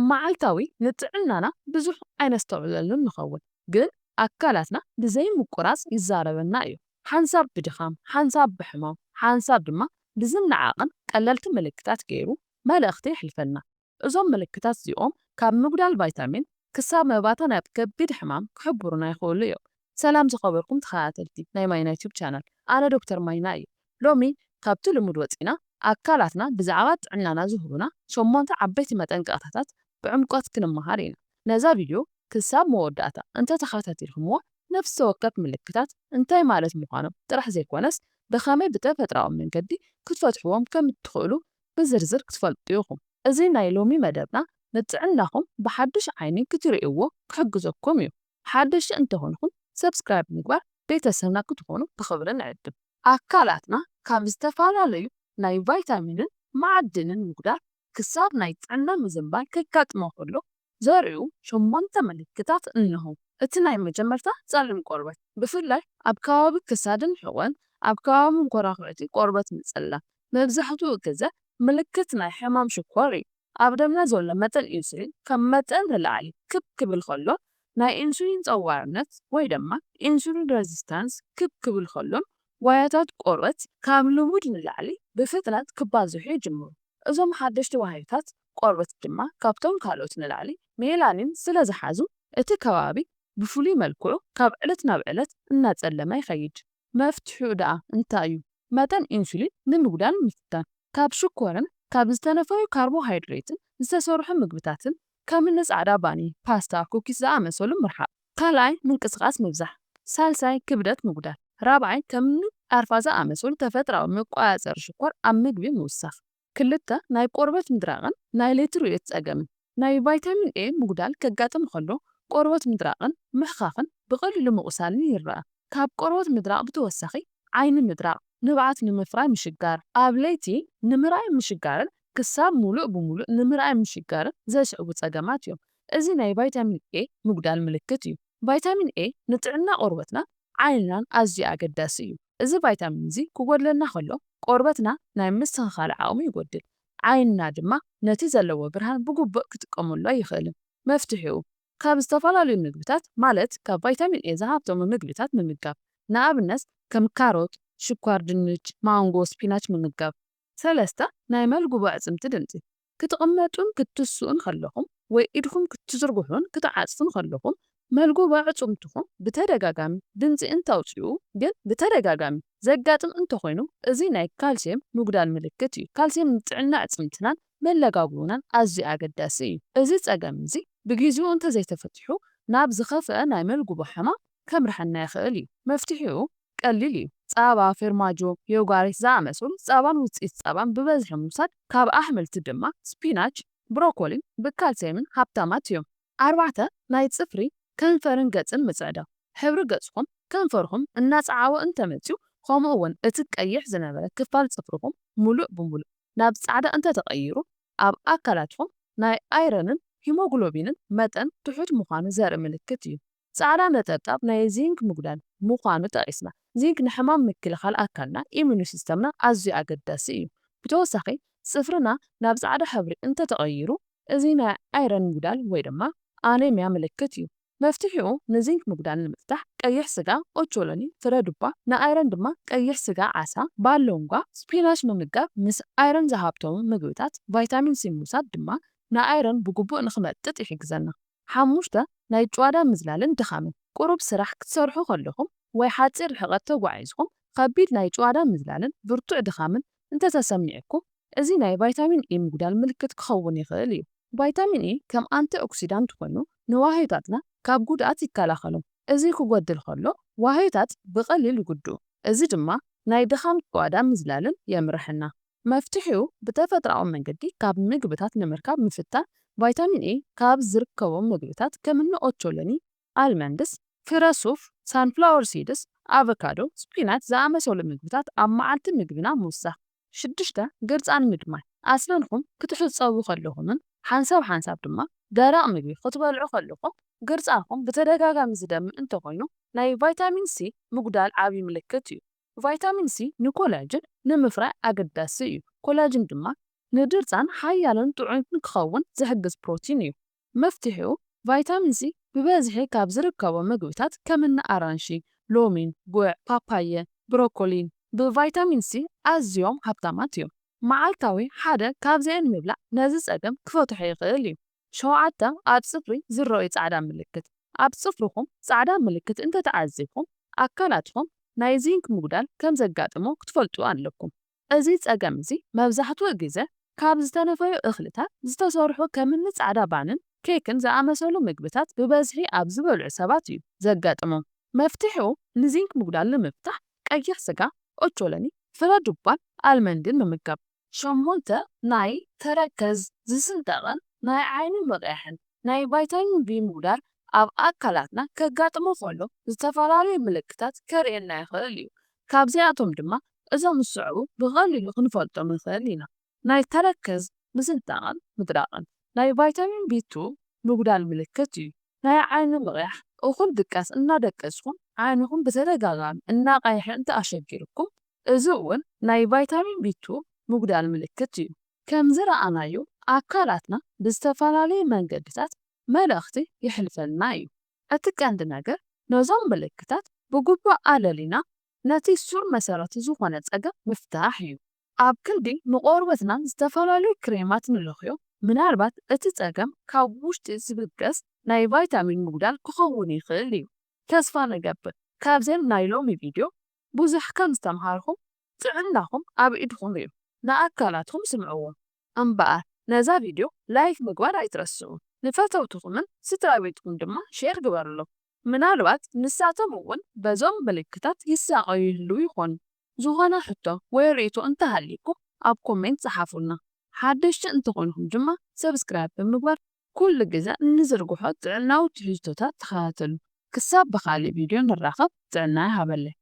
መዓልታዊ ንጥዕናና ብዙሕ ኣይነስተውዕለሉን ንኸውን፣ ግን ኣካላትና ብዘይ ምቁራጽ ይዛረበና እዩ። ሓንሳብ ብድኻም፣ ሓንሳብ ብሕማም፣ ሓንሳብ ድማ ብዝነዓቕን ቀለልቲ ምልክታት ገይሩ መልእኽቲ የሕልፈልና። እዞም ምልክታት እዚኦም ካብ ምጉዳል ቫይታሚን ክሳብ መባተን ኣብ ከቢድ ሕማም ክሕብሩና ይኽእሉ እዮም። ሰላም ዝኸበርኩም ተኸታተልቲ ናይ ማይና ዩቲዩብ ቻናል፣ ኣነ ዶክተር ማይና እየ። ሎሚ ካብቲ ልሙድ ወፂና ኣካላትና ብዛዕባ ጥዕናና ዝህቡና ሸሞንተ ዓበይቲ መጠንቀቕታታት ብዕምቆት ክንመሃር ኢና። ነዛ ቪድዮ ክሳብ መወዳእታ እንተተኸታቲልኩምዎ ነፍሲ ወከፍ ምልክታት እንታይ ማለት ምዃኖም ጥራሕ ዘይኮነስ ብኸመይ ብተፈጥራዊ መንገዲ ክትፈትሕዎም ከም እትኽእሉ ብዝርዝር ክትፈልጡ ኢኹም። እዚ ናይ ሎሚ መደብና ንጥዕናኹም ብሓድሽ ዓይኒ ክትርእይዎ ክሕግዘኩም እዩ። ሓደሽቲ እንተኾንኩም ሰብስክራይብ ምግባር ቤተሰብና ክትኾኑ ብኽብሪ ንዕድም። ኣካላትና ካብ ዝተፈላለዩ ናይ ቫይታሚንን ማዕድንን ምጉዳል ክሳብ ናይ ጥዕና ምዝንባል ከጋጥሞ ከሎ ዘርእዩ ሸሞንተ ምልክታት እንሆ። እቲ ናይ መጀመርታ ጸሊም ቆርበት፣ ብፍላይ ኣብ ከባቢ ክሳድን ሕቖን፣ ኣብ ከባቢ መንኮራኹዕቲ ቆርበት ምጽላም፣ መብዛሕትኡ ግዜ ምልክት ናይ ሕማም ሽኮር እዩ። ኣብ ደምና ዘሎ መጠን ኢንሱሊን ካብ መጠን ንላዕሊ ክብ ክብል ከሎ ናይ ኢንሱሊን ጸዋርነት ወይ ድማ ኢንሱሊን ሬዚስታንስ ክብ ክብል ከሎን ዋያታት ቆርበት ካብ ልሙድ ንላዕሊ ብፍጥነት ክባዝሑ ይጅምሩ። እዞም ሓደሽቲ ዋህዮታት ቆርበት ድማ ካብቶም ካልኦት ንላዕሊ ሜላኒን ስለ ዝሓዙ እቲ ከባቢ ብፍሉይ መልክዑ ካብ ዕለት ናብ ዕለት እናጸለመ ይኸይድ። መፍትሒኡ ደኣ እንታይ እዩ? መጠን ኢንሱሊን ንምጉዳል ምፍታን። ካብ ሽኮርን ካብ ዝተነፈዩ ካርቦሃይድሬትን ዝተሰርሑ ምግብታትን ከም እኒ ጻዕዳ ባኒ፣ ፓስታ፣ ኩኪስ ዝኣመሰሉ ምርሓቕ። ካልኣይ ምንቅስቓስ ምብዛሕ። ሳልሳይ ክብደት ምጉዳል። ራብዓይ ከም እኒ ኣርፋ ዝኣመሰሉ ተፈጥራዊ መቆጻጸሪ ሽኮር ኣብ ምግቢ ምውሳኽ። ክልተ ናይ ቆርበት ምድራቕን ናይ ሌትሩኤት ጸገምን። ናይ ቫይታሚን ኤ ምጉዳል ከጋጥም ከሎ ቆርበት ምድራቕን ምሕኻኽን ብቐሊሉ ምቑሳልን ይረኣ። ካብ ቆርበት ምድራቕ ብተወሳኺ ዓይኒ ምድራቕ፣ ንብዓት ንምፍራይ ምሽጋር፣ ኣብ ለይቲ ንምርኣይ ምሽጋርን ክሳብ ሙሉእ ብሙሉእ ንምርኣይ ምሽጋርን ዘስዕቡ ጸገማት እዮም። እዚ ናይ ቫይታሚን ኤ ምጉዳል ምልክት እዩ። ቫይታሚን ኤ ንጥዕና ቆርበትና ዓይንናን ኣዝዩ ኣገዳሲ እዩ። እዚ ቫይታሚን እዚ ክጎድለና ከሎ ቆርበትና ናይ ምስትኽኻል ዓቕሙ ይጎድል፣ ዓይንና ድማ ነቲ ዘለዎ ብርሃን ብግቡእ ክጥቀመሉ ኣይኽእልን። መፍትሒኡ ካብ ዝተፈላለዩ ምግብታት ማለት ካብ ቫይታሚን ኤ ዝሃብተሙ ምግብታት ምምጋብ፣ ንኣብነት ከም ካሮት፣ ሽኳር ድንች፣ ማንጎ፣ ስፒናች ምምጋብ። ሰለስተ ናይ መልጉቦ ኣዕጽምቲ ድምጺ። ክትቕመጡን ክትትስኡን ከለኹም ወይ ኢድኹም ክትዝርግሑን ክትዓጽፉን ከለኹም መልጉቦ ኣዕጽምትኹም ብተደጋጋሚ ድምጺ እንተውጽኡ ግን ብተደጋጋሚ ዘጋጥም እንተኾይኑ እዚ ናይ ካልሲየም ምጉዳል ምልክት እዩ። ካልሲየም ንጥዕና ኣዕጽምትናን መለጋጉናን ኣዝዩ ኣገዳሲ እዩ። እዚ ጸገም እዚ ብግዜኡ እንተዘይተፈቲሑ ናብ ዝኸፍአ ናይ መልጉቦ ሕማም ከምርሐና ይኽእል እዩ። መፍትሒኡ ቀሊል እዩ። ጸባ፣ ፌርማጆ፣ ዮጋርት ዝኣመሰሉ ጸባን ውጽኢት ጸባን ብበዝሒ ምውሳድ፣ ካብ ኣሕምልቲ ድማ ስፒናች፣ ብሮኮሊን ብካልሲየምን ሃብታማት እዮም። ኣርባዕተ ናይ ጽፍሪ፣ ከንፈርን ገጽን ምጽዕዳው። ሕብሪ ገጽኹም፣ ከንፈርኹም እናጸዓወ እንተመጽዩ፣ ከምኡ እውን እቲ ቀይሕ ዝነበረ ክፋል ጽፍርኹም ሙሉእ ብሙሉእ ናብ ጻዕዳ እንተተቐይሩ፣ ኣብ ኣካላትኩም ናይ ኣይረንን ሂሞግሎቢንን መጠን ትሑት ምዃኑ ዘርኢ ምልክት እዩ። ጻዕዳ ነጠብጣብ ናይ ዚንክ ምጉዳል ምዃኑ ጠቒስና። ዚንክ ንሕማም ምክልኻል ኣካልና፣ ኢሚዩን ሲስተምና፣ ኣዝዩ ኣገዳሲ እዩ። ብተወሳኺ፣ ጽፍርና ናብ ጻዕዳ ሕብሪ እንተተቐይሩ፣ እዚ ናይ ኣይረን ምጉዳል ወይ ድማ ኣኔምያ ምልክት እዩ። መፍትሒኡ ንዚንክ ምጉዳል ንምፍታሕ ቀይሕ ስጋ፣ ኦቾሎኒ፣ ፍረ ዱባ፣ ንኣይረን ድማ ቀይሕ ስጋ ዓሳ፣ ባሎንጓ፣ ስፒናች ምምጋብ ምስ ኣይረን ዝሃብተሙ ምግብታት፣ ቫይታሚን ሲ ምውሳድ ድማ ንኣይረን ብግቡእ ንኽመጥጥ ይሕግዘና። ሓሙሽተ ናይ ጭዋዳ ምዝላልን ድኻምን። ቁሩብ ስራሕ ክትሰርሑ ከለኹም ወይ ሓጺር ርሕቀት ተጓዒዝኩም ከቢድ ናይ ጭዋዳ ምዝላልን ብርቱዕ ድኻምን እንተተሰሚዕኩም፣ እዚ ናይ ቫይታሚን ኢ ምጉዳል ምልክት ክኸውን ይኽእል እዩ። ቫይታሚን ኢ ከም ኣንቲ ኦክሲዳንት ኮይኑ ንዋህዮታትና ካብ ጉድኣት ይከላኸሎም። እዚ ክጎድል ከሎ ዋህዮታት ብቐሊል ይጉድኡ። እዚ ድማ ናይ ድኻም ጭዋዳ ምዝላልን የምርሐና። መፍትሒኡ ብተፈጥራዊ መንገዲ ካብ ምግብታት ንምርካብ ምፍታን። ቫይታሚን ኢ ካብ ዝርከቦም ምግብታት ከምኒ ኦቾሎኒ፣ ኣልመንድስ፣ ፍረ ሱፍ፣ ሳንፍላወር ሲድስ፣ ኣቮካዶ፣ ስፒናች ዝኣመሰሉ ምግብታት ኣብ መዓልቲ ምግብና ምውሳኽ። ሽዱሽተ ግርጻን ምድማይ። ኣስናንኩም ክትሕጸቡ ከለኹምን ሓንሳብ ሓንሳብ ድማ ደረቕ ምግቢ ክትበልዑ ከለኹም ግርጻንኩም ብተደጋጋሚ ዝደሚ እንተኾይኑ ናይ ቫይታሚን ሲ ምጉዳል ዓቢ ምልክት እዩ። ቫይታሚን ሲ ንኮላጅን ንምፍራይ ኣገዳሲ እዩ። ኮላጅን ድማ ንድርጻን ሓያልን ጥዑይን ክኸውን ዝሕግዝ ፕሮቲን እዩ። መፍትሒኡ ቫይታሚን ሲ ብበዝሒ ካብ ዝርከቦ ምግብታት ከምኒ ኣራንሺ፣ ሎሚን፣ ጉዕ፣ ፓፓየ፣ ብሮኮሊን ብቫይታሚን ሲ ኣዝዮም ሃብታማት እዮም። መዓልታዊ ሓደ ካብዚአን ምብላዕ ነዚ ጸገም ክፈትሖ ይኽእል እዩ። ሸውዓተ ኣብ ጽፍሪ ዝረኣዩ ጻዕዳ ምልክት። ኣብ ጽፍርኹም ጻዕዳ ምልክት እንተተዓዚብኩም ኣካላትኩም ናይ ዚንክ ምጉዳል ከም ዘጋጥሞ ክትፈልጡ ኣለኩም። እዚ ጸገም እዚ መብዛሕትኡ ግዜ ካብ ዝተነፈዩ እኽልታት ዝተሰርሑ ከምኒ ጻዕዳ ባንን ኬክን ዝኣመሰሉ ምግብታት ብበዝሒ ኣብ ዝበልዑ ሰባት እዩ ዘጋጥሞም። መፍትሒኡ ንዚንክ ምጉዳል ንምፍታሕ ቀይሕ ስጋ፣ ኦቾሎኒ፣ ፍረ ዱባን ኣልመንድን ምምጋብ። ሸሞንተ ናይ ተረከዝ ዝስንጠቕን ናይ ዓይኒ ምቕያሕን ናይ ቫይታሚን ቢ ምጉዳል ኣብ ኣካላትና ከጋጥሞ ከሎ ዝተፈላለዩ ምልክታት ከርእየና ይኽእል እዩ። ካብዚኣቶም ድማ እዞም ዝስዕቡ ብቐሊሉ ክንፈልጦም ንኽእል ኢና። ናይ ተረከዝ ምስንጣቕን ምድራቕን ናይ ቫይታሚን ቢ ቱ ምጉዳል ምልክት እዩ። ናይ ዓይኒ ምቕያሕ፣ እኹል ድቃስ እናደቀስኩም ዓይንኹም ብተደጋጋሚ እናቐይሐ እንተ ኣሸጊርኩም፣ እዚ እውን ናይ ቫይታሚን ቢ ቱ ምጉዳል ምልክት እዩ። ከም ዝረኣናዮ ኣካላትና ብዝተፈላለየ መንገድታት መልእኽቲ የሕልፈልና እዩ። እቲ ቀንዲ ነገር ነዞም ምልክታት ብግቡእ ኣለሊና ነቲ ሱር መሰረቱ ዝኾነ ጸገም ምፍታሕ እዩ። ኣብ ክንዲ ንቆርበትና ዝተፈላለዩ ክሬማት ንለኽዮ፣ ምናልባት እቲ ጸገም ካብ ውሽጢ ዝብገስ ናይ ቫይታሚን ምጉዳል ክኸውን ይኽእል እዩ። ተስፋ ንገብር ካብዘን ናይ ሎሚ ቪድዮ ብዙሕ ከም ዝተምሃርኩም። ጥዕናኹም ኣብ ኢድኹም እዩ፣ ንኣካላትኩም ስምዕዎ። እምበኣር ነዛ ቪድዮ ላይክ ምግባር ኣይትረስዑ። ንፈተውትኹምን ስድራ ቤትኩም ድማ ሼር ግበርሎም። ምናልባት ንሳቶም እውን በዞም ምልክታት ይሳቐዩ ይህልዉ ይኾኑ። ዝኾነ ሕቶ ወይ ርእይቶ እንተሃልይኩም ኣብ ኮሜንት ጸሓፉልና። ሓደሽቲ እንተኾንኩም ድማ ሰብስክራይብ ብምግባር ኩሉ ግዜ እንዝርግሖ ጥዕናዊ ትሕዝቶታት ተኸታተሉ። ክሳብ ብኻልእ ቪድዮ ንራኸብ፣ ጥዕና ይሃበለይ።